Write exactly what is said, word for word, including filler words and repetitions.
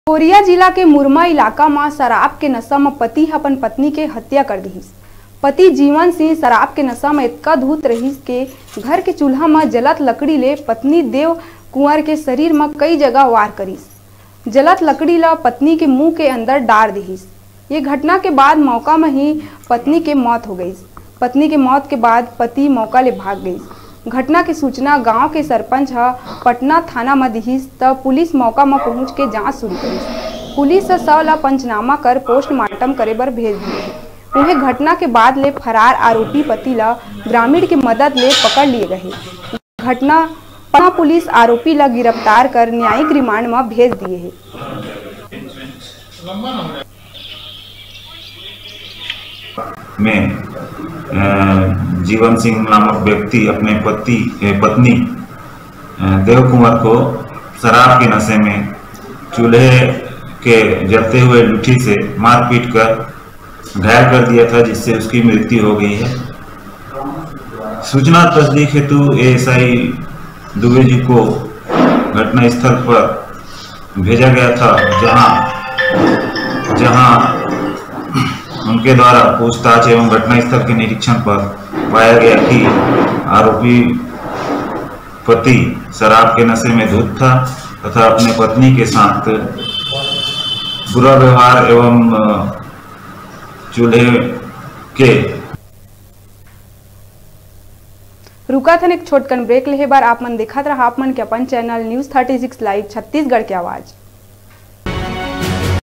कोरिया जिला के मुरमा इलाका म शराब के नशा म पति ह अपन पत्नी के हत्या कर दिहिस। पति जीवन सिंह शराब के नशा म इतका धुत रहिस के घर के चूल्हा म जलत लकड़ी ले पत्नी देव कुंवर के शरीर म कई जगह वार करिस। जलत लकड़ी ल पत्नी के मुंह के अंदर डार दिहिस। ये घटना के बाद मौका म ही पत्नी के मौत हो गई। पत्नी के मौत के बाद पति मौका ले भाग गई। घटना के सूचना गांव के सरपंच ह पटना थाना म दिहिस, त पुलिस मौका म पहुंच के जांच शुरू करिस। पुलिस ह शव ल पंचनामा कर पोस्टमार्टम करे बर भेज दिए हे। उहें घटना के बाद ले फरार आरोपी पति ल ग्रामीण के मदद ले पकड़ लिए गए। घटना पटना पुलिस आरोपी ल गिरफ्तार कर न्यायिक रिमांड म भेज दिए हे। में अ, जीवन सिंह नामक व्यक्ति अपने पति ए, पत्नी अ, देव कुंवर को शराब के नशे में चूल्हे के जलते हुए लुठी से मारपीट कर घायल कर दिया था, जिससे उसकी मृत्यु हो गई है। सूचना तस्दीक हेतु एएसआई दुबे जी को घटनास्थल पर भेजा गया था, जहां जहां उनके द्वारा पूछताछ एवं घटनास्थल के निरीक्षण पर पाया गया कि आरोपी पति शराब के नशे में धुत था तथा अपने पत्नी के साथ बुरा व्यवहार एवं अ, चूल्हे के रुकाथन एक छोटकन ब्रेक लेहे बर। आप मन देखत रहा आप मन के अपन channel news thirty six live Chhattisgarh के आवाज।